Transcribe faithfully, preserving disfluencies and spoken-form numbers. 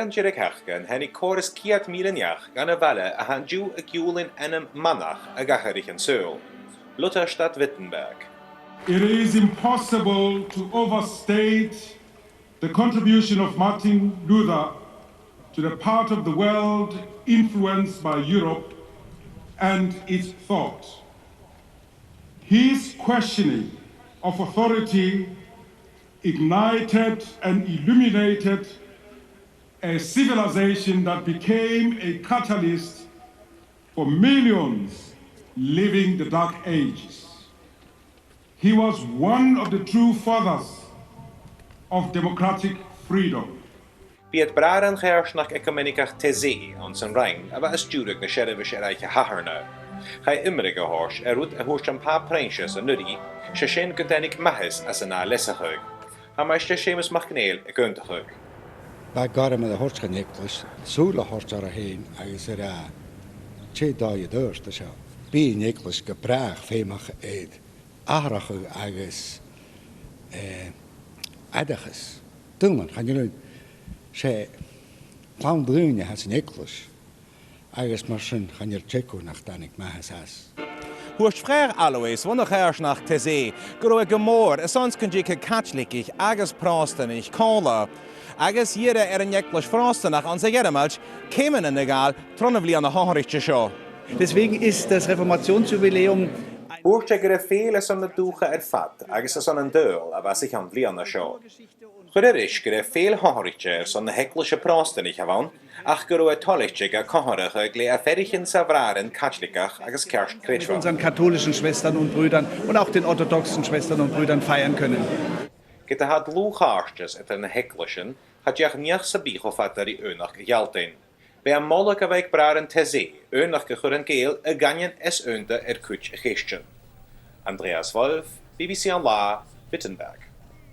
An deireadh-sheachdain, thàinig còrr is ceud mìle neach dhan a' bhaile a tha an-diugh a' giùlain ainm manach a dh'atharraich an saoghal, Lutherstadt-Wittenberg. It is impossible to overstate the contribution of Martin Luther to the part of the world influenced by Europe and its thought. His questioning of authority ignited and illuminated a civilization that became a catalyst for millions living the Dark Ages. He was one of the true fathers of democratic freedom. B' iad bràithrean choimhearsnachd ecumenicach Taizé anns an Fhraing a bha a' stiùireadh na seirbheis air Oidhche Shathairne. Chaidh iomradh a thoirt air rud a thuirt am Pàp Proinnsias an-uiridh, 's e sin gun tàinig maitheas às an ath leasachadh. Tha Maighstir Seumas MacNèill ag aontachadh. Bha gairm air a thoirt dhan eaglais, sùil a thoirt oirre fhèin agus a ràdh, tè dòigh a dh'fhàs seo. Bidh an eaglais gu bràth feumach air atharrachadh agus, eh, aithreachas. Daonnan, chan eil, 's e clann-daoine a th' anns an eaglais, agus mar sin chan eil teagamh nach tàinig maitheas às. Thuirt Frère Aloys bho choimhearsnachd Taizé gun robh e gu mòr airson 's gun tigeadh Caitligich agus Pròstanaich còmhla, agus dh'iarr e air an Eaglais Phròstanach anns a' Ghearmailt ceumannan a ghabhail tron a' bhliadhna shònraichte seo. Deswegen ist das Reformationsjubiläum Thuirt e gur e fèill airson na dùthcha air fad agus airson an t-saoghail a bha sa cheann-bliadhna seo. Chuir e ris gur e fèill shònraichte airson na h-eaglaise Pròstanaich a bh' ann, ach gun robh e toilichte ga comharrachadh le aifearaichean sa bhràithrean Caitligeach agus ceart-chreidmheach. Mit unseren katholischen Schwestern und Brüdern und auch den orthodoxen Schwestern und Brüdern feiern können. Ged a tha dlùth-chàirdeas eadar na h-eaglaisean, cha deach neach sam bith cho fada ri aonachd a ghealltainn. B' e am moladh a bh' aig bràithrean Taizé aonachd a chur an cèill a dh'aindeoin eas-aonta air cuid a cheistean. Andreas Wolff, B B C An Là, Wittenberg.